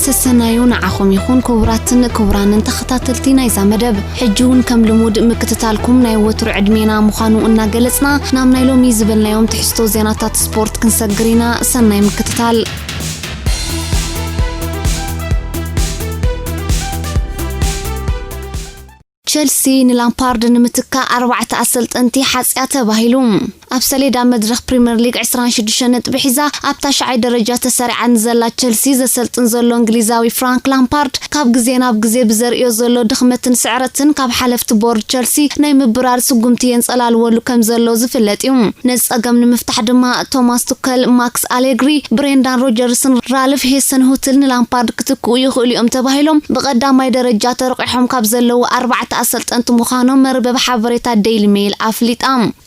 ሰሰናዩ ንዓኹም ይኹን ክቡራትን ክቡራንን ተኸታተልቲ ናይዛ መደብ። ሕጂ እውን ከም ልሙድ ምክትታልኩም ናይ ወትሩ ዕድሜና ምዃኑ እናገለጽና፣ ናብ ናይ ሎሚ ዝበልናዮም ትሕዝቶ ዜናታት ስፖርት ክንሰግር ኢና። ሰናይ ምክትታል። ቸልሲ ንላምፓርድ ንምትካእ ኣርባዕተ ኣሰልጠንቲ ሓጽያ ተባሂሉ። ኣብ ሰሌዳ መድረኽ ፕሪምየር ሊግ ዕስራን ሽዱሽተን ነጥቢ ሒዛ ኣብ ታሽዓይ ደረጃ ተሰሪዓ ንዘላ ቸልሲ ዘሰልጥን ዘሎ እንግሊዛዊ ፍራንክ ላምፓርድ ካብ ግዜ ናብ ግዜ ብዘርእዮ ዘሎ ድኽመትን ስዕረትን ካብ ሓለፍቲ ቦርድ ቸልሲ ናይ ምብራር ስጉምቲ የንጸላልወሉ ከም ዘሎ ዝፍለጥ እዩ። ነዚ ጸገም ንምፍታሕ ድማ ቶማስ ቱከል፣ ማክስ ኣሌግሪ፣ ብሬንዳን ሮጀርስን ራልፍ ሄሰን ሁትል ንላምፓርድ ክትክኡ ይኽእሉ እዮም ተባሂሎም ብቐዳማይ ደረጃ ተረቂሖም ካብ ዘለዉ ኣርባዕተ ኣሰልጠንቲ ምዃኖም መርበብ ሓበሬታ ዴይሊ ሜይል ኣፍሊጣ።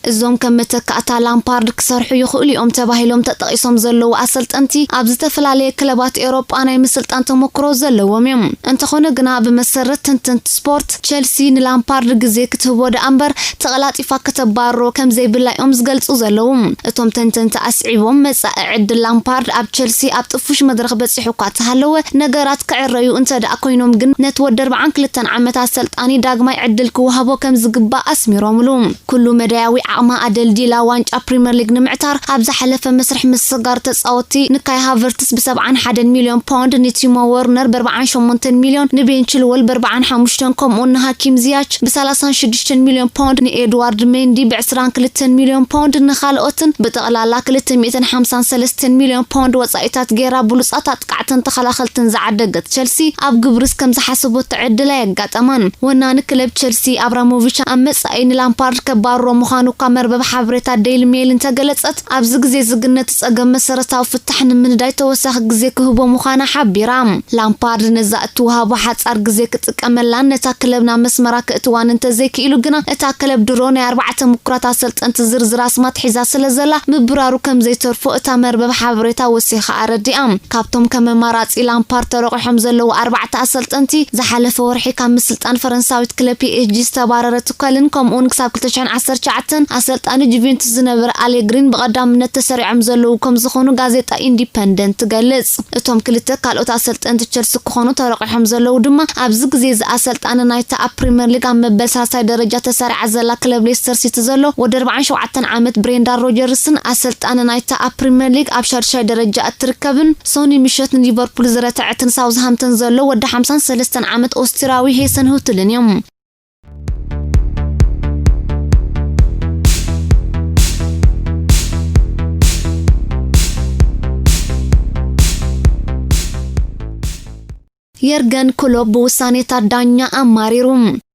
እዞም ከም መተካእታ ላምፓርድ ክሰርሑ ይኽእሉ እዮም ተባሂሎም ተጠቒሶም ዘለዉ ኣሰልጠንቲ ኣብ ዝተፈላለየ ክለባት ኤውሮጳ ናይ ምስልጣን ተሞክሮ ዘለዎም እዮም። እንተኾነ ግና ብመሰረት ተንተንቲ ስፖርት ቸልሲ ንላምፓርድ ግዜ ክትህቦ ደኣ እምበር ተቐላጢፋ ከተባርሮ ከም ዘይብላ እዮም ዝገልጹ ዘለዉ። እቶም ተንተንቲ ኣስዒቦም መጻኢ ዕድል ላምፓርድ ኣብ ቸልሲ ኣብ ጥፉሽ መድረኽ በጺሑ እኳ ተሃለወ ነገራት ክዕረዩ እንተ ደኣ ኮይኖም ግን ነቲ ወዲ ኣርብዓን ክልተን ዓመት ኣሰልጣኒ ዳግማይ ዕድል ክወሃቦ ከም ዝግባእ ኣስሚሮምሉ። ኩሉ መዳያዊ ዓቕማ ኣደልዲላ ዋንጫ ፕሪምየር ሊግ ንምዕታር ኣብ ዝሓለፈ መስርሕ ምስግጋር ተጻወትቲ ንካይ ሃቨርትስ ብ ሰብዓን ሓደን ሚልዮን ፓውንድ፣ ንቲሞ ወርነር ብ ኣርብዓን ሸሞንተን ሚልዮን፣ ንቤን ቺልወል ብ ኣርብዓን ሓሙሽተን ከምኡውን ንሃኪም ዚያች ብ ሰላሳን ሽዱሽተን ሚልዮን ፓውንድ፣ ንኤድዋርድ ሜንዲ ብ ዕስራን ክልተን ሚልዮን ፓውንድ ንኻልኦትን ብጠቕላላ ክልተ ሚእትን ሓምሳን ሰለስተን ሚልዮን ፓውንድ ወጻኢታት ገይራ ብሉጻት ኣጥቃዕትን ተኸላኸልትን ዝዓደገት ቸልሲ ኣብ ግብርስ ከም ዝሓሰቦቶ ዕድል ኣየጋጠማን። ወናኒ ክለብ ቸልሲ ኣብራሞቪች ኣብ መጻኢ ንላምፓርድ ከባርሮ ምዃኑ እኳ መርበብ ሓበሬታ ዴይሊ ሜይል እንተገለጸት፣ ኣብዚ ግዜ እዚ ግን ነቲ ጸገም መሰረታዊ ፍታሕ ንምንዳይ ተወሳኺ ግዜ ክህቦ ምዃና ሓቢራ። ላምፓርድ ነዛ እትወሃቦ ሓጻር ግዜ ክጥቀመላን ነታ ክለብ ናብ መስመራ ክእትዋን እንተዘይክኢሉ ግና፣ እታ ክለብ ድሮ ናይ ኣርባዕተ ምኩራት ኣሰልጠንቲ ዝርዝር ኣስማት ሒዛ ስለ ዘላ፣ ምብራሩ ከም ዘይተርፎ እታ መርበብ ሓበሬታ ወሲኻ ኣረዲኣ። ካብቶም ከም ኣማራጺ ላምፓርድ ተረቑሖም ዘለዉ ኣርባዕተ ኣሰልጠንቲ፣ ዝሓለፈ ወርሒ ካብ ምስልጣን ፈረንሳዊት ክለብ ፒ ኤስ ጂ ዝተባረረ ቱከልን ከምኡውን ክሳብ ክልተ ሽሕን ዓሰርተ ትሽዓተን ኣሰልጣኒ ጁቬንቱስ ዝነበረ ኣሌግሪን ብቐዳምነት ተሰሪዖም ዘለዉ ከም ዝኾኑ ጋዜጣ ኢንዲፐንደንት ትገልጽ። እቶም ክልተ ካልኦት ኣሰልጠንቲ ቸልሲ ክኾኑ ተረቑሖም ዘለዉ ድማ ኣብዚ ግዜ እዚ ኣሰልጣኒ ናይታ ኣብ ፕሪምየር ሊግ ኣብ መበል ሳልሳይ ደረጃ ተሰሪዓ ዘላ ክለብ ሌስተር ሲቲ ዘሎ ወዲ ኣርባዓን ሸውዓተን ዓመት ብሬንዳን ሮጀርስን ኣሰልጣኒ ናይታ ኣብ ፕሪምየር ሊግ ኣብ ሻድሻይ ደረጃ እትርከብን ሶኒ ምሸት ንሊቨርፑል ዝረተዐትን ሳውዝሃምተን ዘሎ ወዲ ሓምሳን ሰለስተን ዓመት ኦስትሪያዊ ሄሰን ሁትልን እዮም። የርገን ክሎፕ ብውሳኔታት ዳኛ ኣማሪሩ።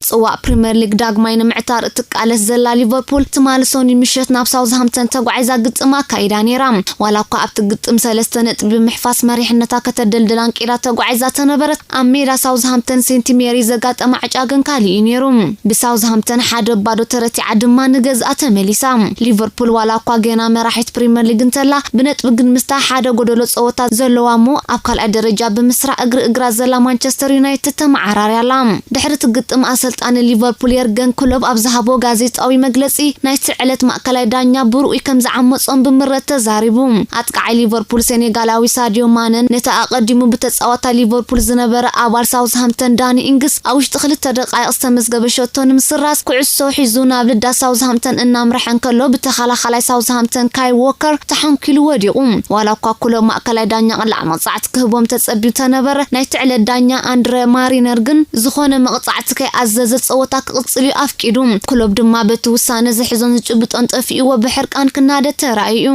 ጽዋእ ፕሪምየር ሊግ ዳግማይ ንምዕታር እትቃለስ ዘላ ሊቨርፑል ትማሊ ሶኒ ምሸት ናብ ሳውዝሃምተን ተጓዒዛ ግጥም ኣካይዳ ነይራ። ዋላ እኳ ኣብቲ ግጥም ሰለስተ ነጥቢ ብምሕፋስ መሪሕነታ ከተደልድል ኣንቂዳ ተጓዒዛ ተነበረት፣ ኣብ ሜዳ ሳውዝሃምተን ሴንት ሜሪ ዘጋጠማ ዕጫ ግን ካልእ እዩ ነይሩ። ብሳውዝሃምተን ሓደ ባዶ ተረቲዓ ድማ ንገዝኣ ተመሊሳ። ሊቨርፑል ዋላ እኳ ገና መራሒት ፕሪምየር ሊግ እንተላ፣ ብነጥቢ ግን ምስታ ሓደ ጎደሎ ጸወታ ዘለዋ እሞ ኣብ ካልኣይ ደረጃ ብምስራዕ እግሪ እግራ ዘላ ማንቸስተር ዩናይትድ ተመዓራርያ ኣላ። ድሕሪ እቲ ግጥም ኣሰልጣኒ ሊቨርፑል የርገን ክሎፕ ኣብ ዝሃቦ ጋዜጣዊ መግለጺ፣ ናይቲ ዕለት ማእከላይ ዳኛ ብርኡይ ከም ዝዓመጾም ብምረት ተዛሪቡ። ኣጥቃዓይ ሊቨርፑል ሴኔጋላዊ ሳዲዮ ማነን ነቲ ኣቐዲሙ ብተጻዋታይ ሊቨርፑል ዝነበረ ኣባል ሳውዝሃምተን ዳኒ ኢንግስ ኣብ ውሽጢ ክልተ ደቃይቕ ዝተመዝገበ ሸቶ ንምስራዝ ኩዕሶ ሒዙ ናብ ልዳ ሳውዝሃምተን እናምርሐ እንከሎ ብተኸላኻላይ ሳውዝሃምተን ካይ ዎከር ተሓንኪሉ ወዲቑ። ዋላ እኳ ክሎፕ ማእከላይ ዳኛ ቅላዕ መቕጻዕቲ ክህቦም ተጸቢዩ ተነበረ፣ ናይቲ ዕለት ዳኛ ኣንድረ ማሪነር ግን ዝኾነ መቕጻዕቲ ከይኣዘዘ ጸወታ ክቕጽል እዩ ኣፍቂዱ። ክሎፕ ድማ በቲ ውሳነ ዝሕዞን ዝጭብጦን ጠፊእዎ ብሕርቃን ክናደ ተራእዩ።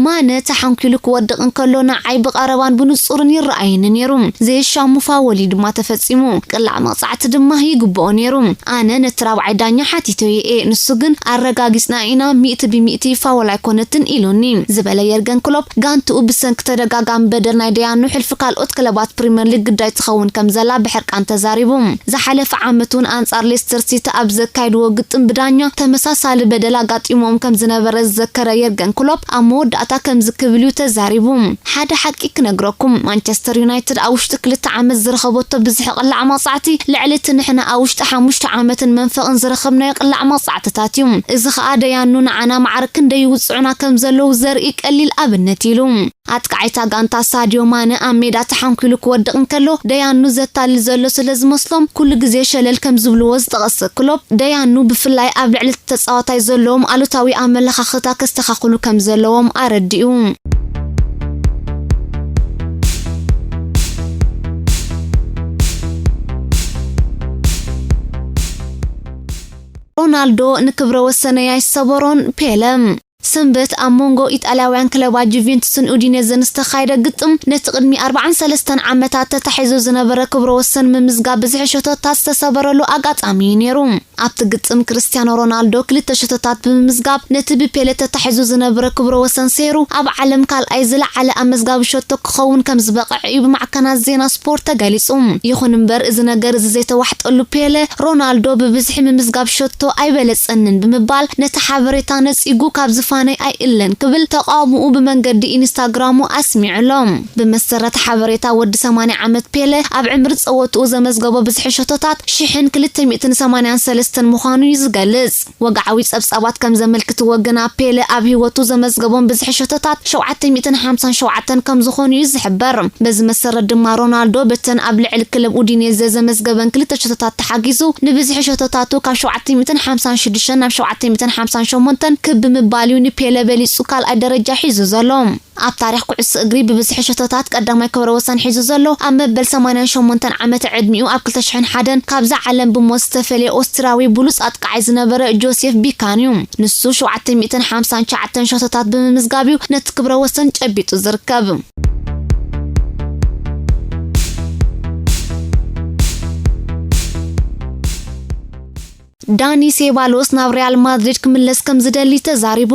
ማነ ተሓንኪሉ ክወድቕ እንከሎ ንዓይ ብቐረባን ብንጹርን ይረኣየኒ ነይሩ። ዘየሻሙ ፋወል እዩ ድማ ተፈጺሙ። ቅላዕ መቕጻዕቲ ድማ ይግብኦ ነይሩ። ኣነ ነቲ ራብዓይ ዳኛ ሓቲተዮ እየ፣ ንሱ ግን ኣረጋጊጽና ኢና፣ ሚእቲ ብሚእቲ ፋወል ኣይኮነትን ኢሉኒ ዝበለ የርገን ክሎፕ፣ ጋንትኡ ብሰንኪ ተደጋጋሚ በደል ናይ ደያኑ ሕልፊ ካልኦት ክለባት ፕሪምየር ሊግ ግዳይ ትኸውን ከም ዘላ ብሕርቃን ተዛሪቡ። ዝሓለፈ ዓመት እውን ኣንጻር ሌስተር ሲቲ ኣብ ዘካየድዎ ግጥም ብዳኛ ተመሳሳሊ በደል ኣጋጢሞም ከም ዝነበረ ዝዘከረ የርገን ክሎፕ ኣብ መወዳእታ ከምዚ ክብል እዩ ተዛሪቡ። ሓደ ሓቂ ክነግረኩም፣ ማንቸስተር ዩናይትድ ኣብ ውሽጢ ክልተ ዓመት ዝረኸበቶ ብዝሒ ቅላዕ መቕጻዕቲ ልዕሊ እቲ ንሕና ኣብ ውሽጢ ሓሙሽተ ዓመትን መንፈቕን ዝረኸብናዮ ቅላዕ መቕጻዕትታት እዩ። እዚ ኸኣ ደያኑ ንዓና ማዕረ ክንደይ ይውጽዑና ከም ዘለዉ ዘርኢ ቀሊል ኣብነት ኢሉ። ኣጥቃዒታ ጋንታ ሳድዮ ማነ ኣብ ሜዳ ተሓንኪሉ ክወድቕ እንከሎ ደያኑ ዘታልል ዘሎ ስለ ዝመስሎም ኩሉ ግዜ ሸለል ከም ዝብልዎ ዝጠቐሰ ክሎፕ፣ ደያኑ ብፍላይ ኣብ ልዕሊ እቲ ተጻዋታይ ዘለዎም ኣሉታዊ ኣመለኻኽታ ከስተኻኽሉ ከም ዘለዎም ኣረዲኡ። ሮናልዶ ንክብረ ወሰነይ ኣይሰበሮን፣ ፔለ። ሰንበት ኣብ መንጎ ኢጣልያውያን ክለባት ጁቬንቱስን ኡዲኔዘን ዝተኻየደ ግጥም ነቲ ቅድሚ ኣርባዓን ሰለስተን ዓመታት ተታሒዙ ዝነበረ ክብረ ወሰን ምምዝጋብ ብዝሒ ሸቶታት ዝተሰበረሉ ኣጋጣሚ እዩ ነይሩ። ኣብቲ ግጥም ክርስቲያኖ ሮናልዶ ክልተ ሸቶታት ብምምዝጋብ ነቲ ብፔለ ተታሒዙ ዝነበረ ክብረ ወሰን ሰይሩ ኣብ ዓለም ካልኣይ ዝለዓለ ኣመዝጋቢ ሸቶ ክኸውን ከም ዝበቕዕ እዩ ብማዕከናት ዜና ስፖርት ተገሊጹ። ይኹን እምበር እዚ ነገር እዚ ዘይተዋሕጠሉ ፔለ ሮናልዶ ብብዝሒ ምምዝጋብ ሸቶ ኣይበለጸንን ብምባል ነቲ ሓበሬታ ነጺጉ ካብ ዝፋነይ ኣይእለን ክብል ተቓውሞኡ ብመንገዲ ኢንስታግራሙ ኣስሚዑ ኣሎ። ብመሰረት ሓበሬታ ወዲ ሰማንያ ዓመት ፔለ ኣብ ዕምሪ ጸወትኡ ዘመዝገቦ ብዝሒ ሸቶታት ሽሕን ክልተ ሚእትን ሰማንያን ሰለስተን ምዃኑ እዩ ዝገልጽ። ወግዓዊ ጸብጻባት ከም ዘመልክትዎ ግና ፔለ ኣብ ህይወቱ ዘመዝገቦም ብዝሒ ሸቶታት ሸውዓተ ሚእትን ሓምሳን ሸውዓተን ከም ዝኾኑ እዩ ዝሕበር። በዚ መሰረት ድማ ሮናልዶ በተን ኣብ ልዕሊ ክለብ ኡዲኔዘ ዘመዝገበን ክልተ ሸቶታት ተሓጊዙ ንብዝሒ ሸቶታቱ ካብ ሸውዓተ ሚእትን ሓምሳን ሽዱሽተን ናብ ሸውዓተ ሚእትን ሓምሳን ሸሞንተን ክብ ብምባል እዩ ንፔለ በሊጹ ካልኣይ ደረጃ ሒዙ ዘሎ። ኣብ ታሪኽ ኩዕሶ እግሪ ብብዝሒ ሸቶታት ቀዳማይ ክብረ ወሰን ሒዙ ዘሎ ኣብ መበል ሰማንያን ሸሞንተን ዓመት ዕድሚኡ ኣብ ክልተ ሽሕን ሓደን ካብዛ ዓለም ብሞት ዝተፈለየ ኦስትሪያዊ ብሉጽ ኣጥቃዓይ ዝነበረ ጆሴፍ ቢካን እዩ። ንሱ ሸውዓተ ሚእትን ሓምሳን ትሽዓተን ሸቶታት ብምምዝጋብ እዩ ነቲ ክብረ ወሰን ጨቢጡ ዝርከብ። ዳኒ ሴባሎስ ናብ ሪያል ማድሪድ ክምለስ ከም ዝደሊ ተዛሪቡ።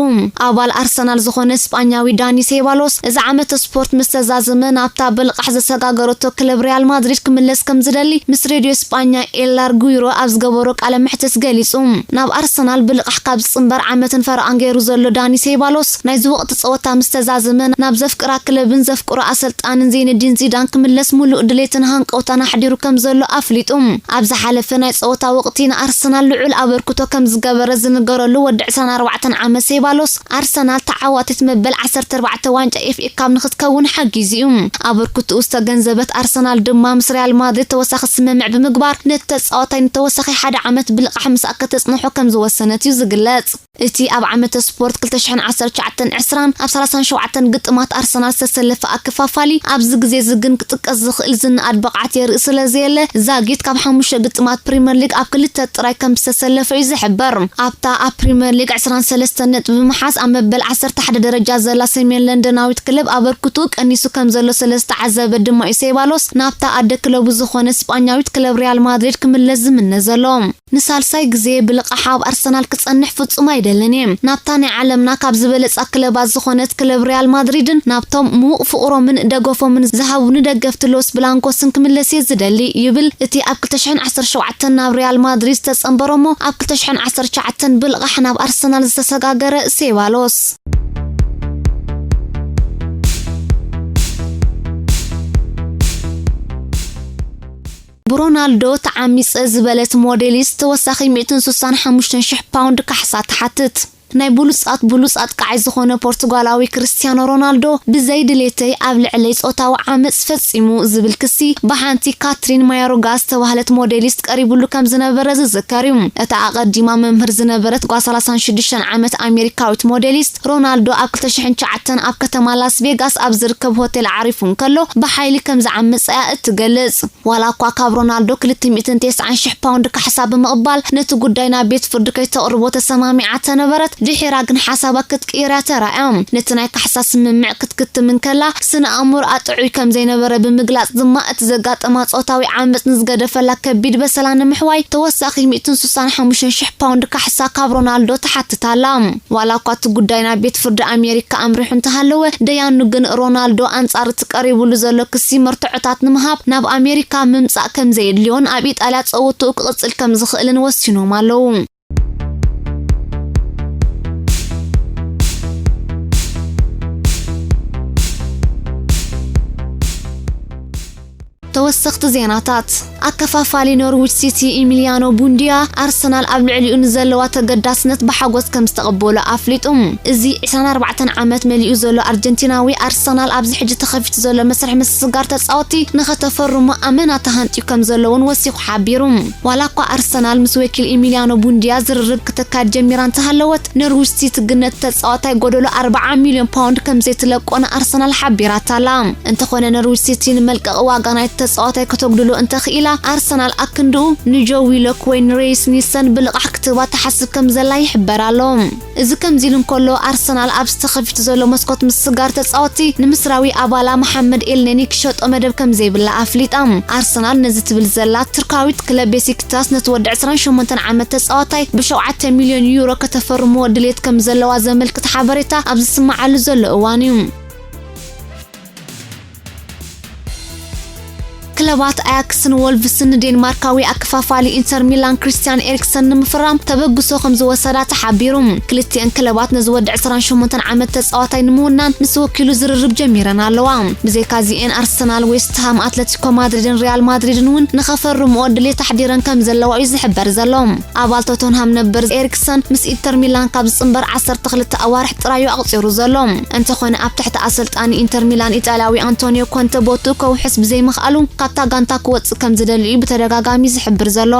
ኣባል ኣርሰናል ዝኾነ ስጳኛዊ ዳኒ ሴባሎስ እዚ ዓመት ስፖርት ምስ ተዛዘመ ናብታ ብልቓሕ ዘሰጋገረቶ ክለብ ሪያል ማድሪድ ክምለስ ከም ዝደሊ ምስ ሬድዮ ስጳኛ ኤል ላርጉይሮ ኣብ ዝገበሮ ቃለ መሕትት ገሊጹ። ናብ ኣርሰናል ብልቓሕ ካብ ዝጽንበር ዓመትን ፈረቓን ገይሩ ዘሎ ዳኒ ሴባሎስ ናይዚ ወቕቲ ጸወታ ምስ ተዛዘመ ናብ ዘፍቅራ ክለብን ዘፍቅሮ ኣሰልጣንን ዜነዲን ዚዳን ክምለስ ሙሉእ ድሌትን ሃንቀውታን ኣሕዲሩ ከም ዘሎ ኣፍሊጡ። ኣብ ዝሓለፈ ናይ ጸወታ ወቕቲ ንኣርሰናል ልዑል ኣበርክቶ ከም ዝገበረ ዝንገረሉ ወዲ ዕስራን ኣርባዕተን ዓመት ሴባሎስ፣ ኣርሰናል ተዓዋቲት መበል ዓሰርተ ኣርባዕተ ዋንጫ ኤፍ ኤ ካፕ ንክትከውን ሓጊዙ እዩ። ኣበርክቶኡ ዝተገንዘበት ኣርሰናል ድማ ምስ ሪያል ማድሪድ ተወሳኺ ስምምዕ ብምግባር ነቲ ተጻዋታይ ንተወሳኺ ሓደ ዓመት ብልቓሕ ምስኣ ከተጽንሖ ከም ዝወሰነት እዩ ዝግለጽ። እቲ ኣብ ዓመተ ስፖርት ክልተ ሽሕን ዓሰርተ ትሽዓተን ዕስራን ኣብ ሰላሳን ሸውዓተን ግጥማት ኣርሰናል ዝተሰለፈ ኣከፋፋሊ፣ ኣብዚ ግዜ እዚ ግን ክጥቀስ ዝኽእል ዝነኣድ ብቕዓት የርኢ ስለ ዘየለ፣ ዛጊት ካብ ሓሙሽተ ግጥማት ፕሪምየር ሊግ ኣብ ክልተ ጥራይ ከም ዝተሰለፈ እዩ ዝሕበር። ኣብታ ኣብ ፕሪምየር ሊግ ዕስራን ሰለስተን ነጥቢ ብምሓዝ ኣብ መበል ዓሰርተ ሓደ ደረጃ ዘላ ሰሜን ለንደናዊት ክለብ ኣበርክቶኡ ቀኒሱ ከም ዘሎ ስለ ዝተዓዘበ ድማ እዩ ሴባሎስ ናብታ ኣደ ክለቡ ዝኾነ ስጳኛዊት ክለብ ሪያል ማድሪድ ክምለስ ዝምነ ዘሎ። ንሳልሳይ ግዜ ብልቓሕ ኣብ ኣርሰናል ክጸንሕ ፍጹም ኣይደልን እየ። ናብታ ናይ ዓለምና ካብ ዝበለጻ ክለባት ዝኾነት ክለብ ሪያል ማድሪድን ናብቶም ምዉቕ ፍቕሮምን ደገፎምን ዝሃቡኒ ደገፍቲ ሎስ ብላንኮስን ክምለስ እየ ዝደሊ፣ ይብል እቲ ኣብ ክልተ ሽሕን ዓሰርተ ሸውዓተን ናብ ሪያል ማድሪድ ዝተጸንበረ እሞ ኣብ ክልተ ሽሕን ዓሰርተ ትሽዓተን ብልቓሕ ናብ ኣርሰናል ዝተሰጋገረ ሴባሎስ። ብሮናልዶ ተዓሚጸ ዝበለት ሞዴሊስት ተወሳኺ ሚእትን ስሳን ሓሙሽተን ሽሕ ፓውንድ ካሕሳ ትሓትት። ናይ ብሉጻት ብሉጽ ኣጥቃዓይ ዝኾነ ፖርቱጋላዊ ክርስቲያኖ ሮናልዶ፣ ብዘይ ድሌተይ ኣብ ልዕለይ ጾታዊ ዓመጽ ፈጺሙ ዝብል ክሲ ብሓንቲ ካትሪን ማዮርጋ ዝተባህለት ሞዴሊስት ቀሪቡሉ ከም ዝነበረ ዝዝከር እዩ። እታ ኣቐዲማ መምህር ዝነበረት ጓል ሰላሳን ሽዱሽተን ዓመት ኣሜሪካዊት ሞዴሊስት፣ ሮናልዶ ኣብ ክልተ ሽሕን ትሽዓተን ኣብ ከተማ ላስ ቬጋስ ኣብ ዝርከብ ሆቴል ዓሪፉ እንከሎ ብሓይሊ ከም ዝዓመጸ እያ እትገልጽ። ዋላ እኳ ካብ ሮናልዶ ክልተ ሚእትን ተስዓን ሽሕ ፓውንድ ካሕሳ ብምቕባል ነቲ ጉዳይ ናብ ቤት ፍርዲ ከይተቕርቦ ተሰማሚዓ ተነበረት፣ ድሒራ ግን ሓሳባ ክትቅይር እያ ተራእያ። ነቲ ናይ ካሕሳ ስምምዕ ክትክትም እንከላ፣ ስነ ኣእምሮኣ ጥዑይ ከም ዘይነበረ ብምግላጽ ድማ፣ እቲ ዘጋጠማ ጾታዊ ዓመጽ ንዝገደፈላ ከቢድ በሰላ ንምሕዋይ፣ ተወሳኺ ሚእትን ስሳን ሓሙሽተን ሽሕ ፓውንድ ካሕሳ ካብ ሮናልዶ ትሓትት ኣላ። ዋላ እኳ እቲ ጉዳይ ናብ ቤት ፍርዲ ኣሜሪካ ኣምሪሑ እንተሃለወ፣ ደያኑ ግን ሮናልዶ ኣንጻር እቲ ቀሪቡሉ ዘሎ ክሲ መርትዖታት ንምሃብ ናብ ኣሜሪካ ምምጻእ ከም ዘየድልዮን ኣብ ኢጣልያ ጸወትኡ ክቕጽል ከም ዝኽእልን ወሲኖም ኣለዉ። ተወሰኽቲ ዜናታት። ኣከፋፋሊ ኖርዊች ሲቲ ኢሚሊያኖ ቡንዲያ፣ ኣርሰናል ኣብ ልዕሊኡ ንዘለዋ ተገዳስነት ብሓጎስ ከም ዝተቐበሎ ኣፍሊጡ። እዚ ዕስራን ኣርባዕተን ዓመት መሊኡ ዘሎ ኣርጀንቲናዊ፣ ኣርሰናል ኣብዚ ሕጂ ተኸፊቱ ዘሎ መስርሕ ምስስጋር ተጻወትቲ ንኸተፈርሞ ኣመና ተሃንጥዩ ከም ዘሎ እውን ወሲኹ ሓቢሩ። ዋላ እኳ ኣርሰናል ምስ ወኪል ኢሚሊያኖ ቡንዲያ ዝርርብ ክተካድ ጀሚራ እንተሃለወት፣ ኖርዊች ሲቲ ግን ነቲ ተጻዋታይ ጎደሎ ኣርብዓ ሚልዮን ፓውንድ ከም ዘይትለቆ ንኣርሰናል ሓቢራታ ኣላ። እንተኾነ ኖርዊች ሲቲ ንመልቀቒ ዋጋ ናይቲ ተጻዋታይ ከተጉድሎ እንተኽኢላ፣ ኣርሰናል ኣክንድኡ ንጆ ዊሎክ ወይ ንሬስ ኒልሰን ብልቓሕ ክትህባ ትሓስብ ከም ዘላ ይሕበር ኣሎ። እዚ ከምዚ ኢሉ እንከሎ፣ ኣርሰናል ኣብ ዝተኸፊቱ ዘሎ መስኮት ምስስጋር ተጻወትቲ ንምስራዊ ኣባላ መሓመድ ኤልኔኒ ክሸጦ መደብ ከም ዘይብላ ኣፍሊጣ። ኣርሰናል ነዚ ትብል ዘላ ቱርካዊት ክለብ ቤሲክታስ ነቲ ወዲ ዕስራን ሸሞንተን ዓመት ተጻዋታይ ብሸውዓተ ሚልዮን ዩሮ ከተፈርምዎ ድሌት ከም ዘለዋ ዘመልክት ሓበሬታ ኣብ ዝስማዓሉ ዘሎ እዋን እዩ። ክለባት ኣያክስን ወልቭስን ንዴንማርካዊ ኣከፋፋሊ ኢንተር ሚላን ክሪስቲያን ኤሪክሰን ንምፍራም ተበግሶ ከም ዝወሰዳ ተሓቢሩ። ክልቲአን ክለባት ነዚ ወዲ ዕስራን ሸሞንተን ዓመት ተጻዋታይ ንምውናን ምስ ወኪሉ ዝርርብ ጀሚረን ኣለዋ። ብዘይካ እዚኤን ኣርሰናል፣ ዌስትሃም፣ ኣትለቲኮ ማድሪድን ሪያል ማድሪድን እውን ንኸፈርምኦ ድሌት ኣሕዲረን ከም ዘለዋ እዩ ዝሕበር ዘሎ። ኣባል ቶተንሃም ነበር ኤሪክሰን ምስ ኢንተር ሚላን ካብ ዝጽንበር ዓሰርተ ክልተ ኣዋርሕ ጥራዩ ኣቕጺሩ ዘሎ። እንተኾነ ኣብ ትሕቲ ኣሰልጣኒ ኢንተር ሚላን ኢጣልያዊ ኣንቶኒዮ ኮንተ ቦትኡ ከውሕስ ብዘይምኽኣሉ ካብታ ጋንታ ክወጽእ ከም ዝደሊ እዩ ብተደጋጋሚ ዝሕብር ዘሎ።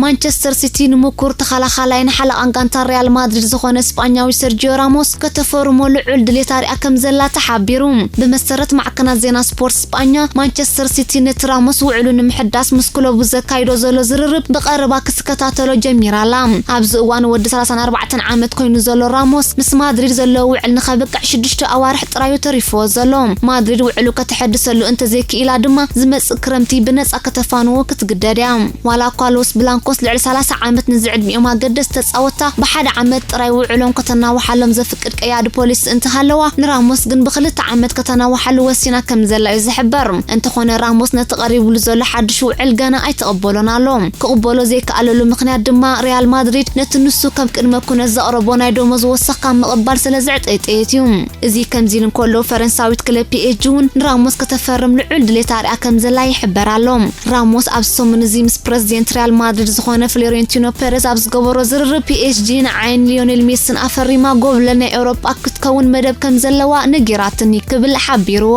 ማንቸስተር ሲቲ ንምኩር ተኸላኻላይን ሓለቓን ጋንታ ሪያል ማድሪድ ዝኾነ ስጳኛዊ ሰርጂዮ ራሞስ ከተፈርሞ ልዑል ድሌት ኣርያ ከም ዘላ ተሓቢሩ። ብመሰረት ማዕከናት ዜና ስፖርት ስጳኛ፣ ማንቸስተር ሲቲ ነቲ ራሞስ ውዕሉ ንምሕዳስ ምስ ክለቡ ዘካይዶ ዘሎ ዝርርብ ብቐረባ ክትከታተሎ ጀሚራ ኣላ። ኣብዚ እዋን ወዲ ሰላሳን ኣርባዕተን ዓመት ኮይኑ ዘሎ ራሞስ ምስ ማድሪድ ዘለዎ ውዕል ንኸብቅዕ ሽዱሽተ ኣዋርሕ ጥራዩ ተሪፍዎ ዘሎ። ማድሪድ ውዕሉ ከተሐድሰሉ እንተዘይክኢላ ድማ ዝመጽእ ክረምቲ ብነጻ ከተፋንዎ ክትግደድ እያ። ዋላ እኳ ሎስ ብላንኮስ ልዕሊ ሰላሳ ዓመት ንዝዕድሚኦም ኣገደስቲ ተጻወትታ ብሓደ ዓመት ጥራይ ውዕሎም ከተናውሓሎም ዘፍቅድ ቀያዲ ፖሊሲ እንተሃለዋ፣ ንራሞስ ግን ብኽልተ ዓመት ከተናውሓሉ ወሲና ከም ዘላ እዩ ዝሕበር። እንተኾነ ራሞስ ነቲ ቀሪቡሉ ዘሎ ሓድሽ ውዕል ገና ኣይተቐበሎን ኣሎ። ክቕበሎ ዘይከኣለሉ ምኽንያት ድማ ሪያል ማድሪድ ነቲ ንሱ ከም ቅድመ ኩነት ዘቕረቦ ናይ ደሞዝ ወሰኽ ካብ ምቕባል ስለ ዘዕጠይጠየት እዩ። እዚ ከምዚ ኢሉ እንከሎ፣ ፈረንሳዊት ክለብ ፒ ኤስ ጂ እውን ንራሞስ ከተፈርም ልዑል ድሌት ኣርያ ከም ዘላ ይሕበር ኣሎ። ራሞስ ኣብዚ ሰሙን እዚ ምስ ፕረዚደንት ሪያል ማድሪድ ዝኾነ ፍሎሬንቲኖ ፔሬዝ ኣብ ዝገበሮ ዝርርብ፣ ፒ ኤስ ጂ ንዓይን ሊዮኔል ሜስን ኣፈሪማ ጎብለል ናይ ኤውሮጳ ክትከውን መደብ ከም ዘለዋ ነጊራትኒ ክብል ሓቢርዎ።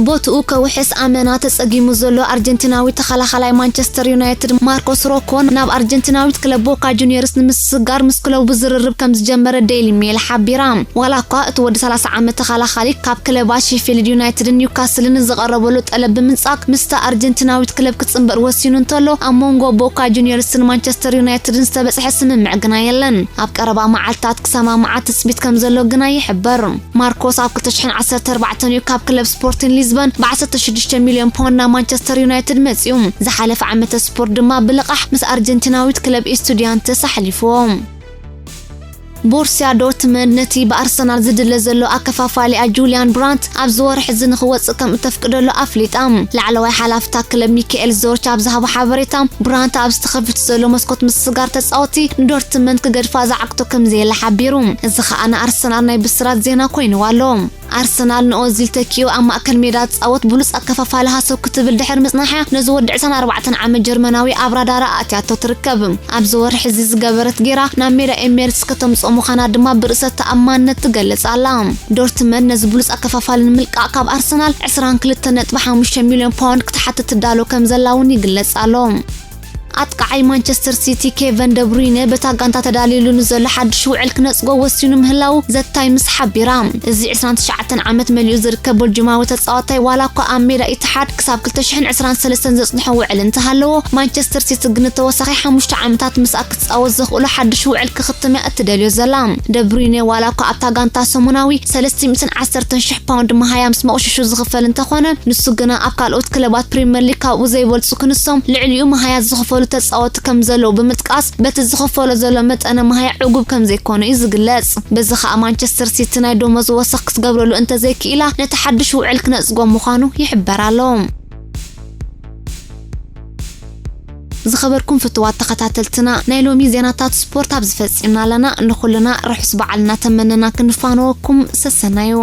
ቦትኡ ከውሕስ ኣመና ተጸጊሙ ዘሎ ኣርጀንቲናዊ ተኸላኻላይ ማንቸስተር ዩናይትድ ማርኮስ ሮኮ ናብ ኣርጀንቲናዊት ክለብ ቦካ ጁኒየርስ ንምስስጋር ምስ ክለቡ ዝርርብ ከም ዝጀመረ ዴይሊ ሜል ሓቢራ። ዋላ እኳ እቲ ወዲ ሰላሳ ዓመት ተኸላኻሊ ካብ ክለባት ሼፊልድ ዩናይትድን ኒውካስልን ዝቐረበሉ ጠለብ ብምንጻግ ምስታ ኣርጀንቲናዊት ክለብ ክጽንበር ወሲኑ እንተሎ፣ ኣብ መንጎ ቦካ ጁኒየርስን ማንቸስተር ዩናይትድን ዝተበጽሐ ስምምዕ ግና የለን። ኣብ ቀረባ መዓልታት ክሰማምዓ ትጽቢት ከም ዘሎ ግና ይሕበር። ማርኮስ ኣብ ክልተ ሽሕን ዓሰርተ ኣርባዕተን እዩ ካብ ክለብ ስፖርቲን ሊዝበን ብ ዓሰርተ ሽዱሽተ ሚልዮን ፓውንድ ናብ ማንቸስተር ዩናይትድ መጺኡ። ዝሓለፈ ዓመተ ስፖርት ድማ ብልቓሕ ምስ ኣርጀንቲናዊት ክለብ ኤስቱዲያንተስ ኣሕሊፍዎ። ቦርሲያ ዶርትመንድ ነቲ ብኣርሰናል ዝድለ ዘሎ ኣከፋፋሊኣ ጁልያን ብራንት ኣብዚ ወርሒ እዚ ንኽወጽእ ከም እተፍቅደሉ ኣፍሊጣ። ላዕለዋይ ሓላፍታ ክለብ ሚካኤል ዞርች ኣብ ዝሃቦ ሓበሬታ፣ ብራንት ኣብ ዝተኸፍት ዘሎ መስኮት ምስስጋር ተጻወቲ ንዶርትመንድ ክገድፋ ዝዓግቶ ከም ዘየለ ሓቢሩ። እዚ ኸኣ ንኣርሰናል ናይ ብስራት ዜና ኮይንዋ ኣሎ። ኣርሰናል ንኦዚል ተኪኡ ኣብ ማእከል ሜዳ ዝጻወት ብሉጽ ኣከፋፋሊ ሃሰው ክትብል ድሕሪ ምጽናሓ፣ ነዚ ወዲ ዕስራን ኣርባዕተን ዓመት ጀርመናዊ ኣብ ራዳራ ኣእትያቶ ትርከብ። ኣብዚ ወርሒ እዚ ዝገበረት ጌራ ናብ ሜዳ ኤሚሬትስ ከተምጽኦ ምዃና ድማ ብርእሰ ተኣማንነት ትገልጽ ኣላ። ዶርትመንድ ነዚ ብሉጽ ኣከፋፋሊ ንምልቃቕ ካብ ኣርሰናል ዕስራን ክልተን ነጥቢ ሓሙሽተ ሚልዮን ፓውንድ ክትሓትት ትዳሎ ከም ዘላ እውን ይግለጽ ኣሎ። ኣጥቃዓይ ማንቸስተር ሲቲ ኬቨን ደብሩይነ በታ ጋንታ ተዳልዩሉ ንዘሎ ሓድሽ ውዕል ክነጽጎ ወሲኑ ምህላው ዘ ታይምስ ሓቢራ። እዚ ዕስራን ትሽዓተን ዓመት መሊኡ ዝርከብ ቦልጅማዊ ተጻዋታይ ዋላ እኳ ኣብ ሜዳ ኢትሓድ ክሳብ ክልተ ሽሕን ዕስራን ሰለስተን ዘጽንሖ ውዕል እንተሃለዎ፣ ማንቸስተር ሲቲ ግን ንተወሳኺ ሓሙሽተ ዓመታት ምስኣ ክትጻወት ዘኽእሎ ሓድሽ ውዕል ክኽትም እያ እትደልዮ ዘላ። ደብሩይነ ዋላ እኳ ኣብታ ጋንታ ሰሙናዊ ሰለስተ ሚእትን ዓሰርተን ሽሕ ፓውንድ መሃያ ምስ መቑሽሹ ዝኽፈል እንተኾነ፣ ንሱ ግና ኣብ ካልኦት ክለባት ፕሪምየር ሊግ ካብኡ ዘይበልጹ ክንሶም ልዕሊኡ መሃያ ዝኽፈሉ ተጻወቲ ከም ዘለዉ ብምጥቃስ፣ በቲ ዝኽፈሎ ዘሎ መጠነ መሃያ ዕጉብ ከም ዘይኮነ እዩ ዝግለጽ። በዚ ኸኣ ማንቸስተር ሲቲ ናይ ደሞዝ ወሰኽ ክትገብረሉ እንተዘይክኢላ፣ ነቲ ሓድሽ ውዕል ክነጽጎ ምዃኑ ይሕበር ኣሎ። ዝኸበርኩም ፍትዋት ተኸታተልትና፣ ናይ ሎሚ ዜናታት ስፖርት ኣብዚ ፈጺምና ኣለና። ንኹልና ርሑስ በዓል እናተመነና ክንፋነወኩም ሰሰናዩ።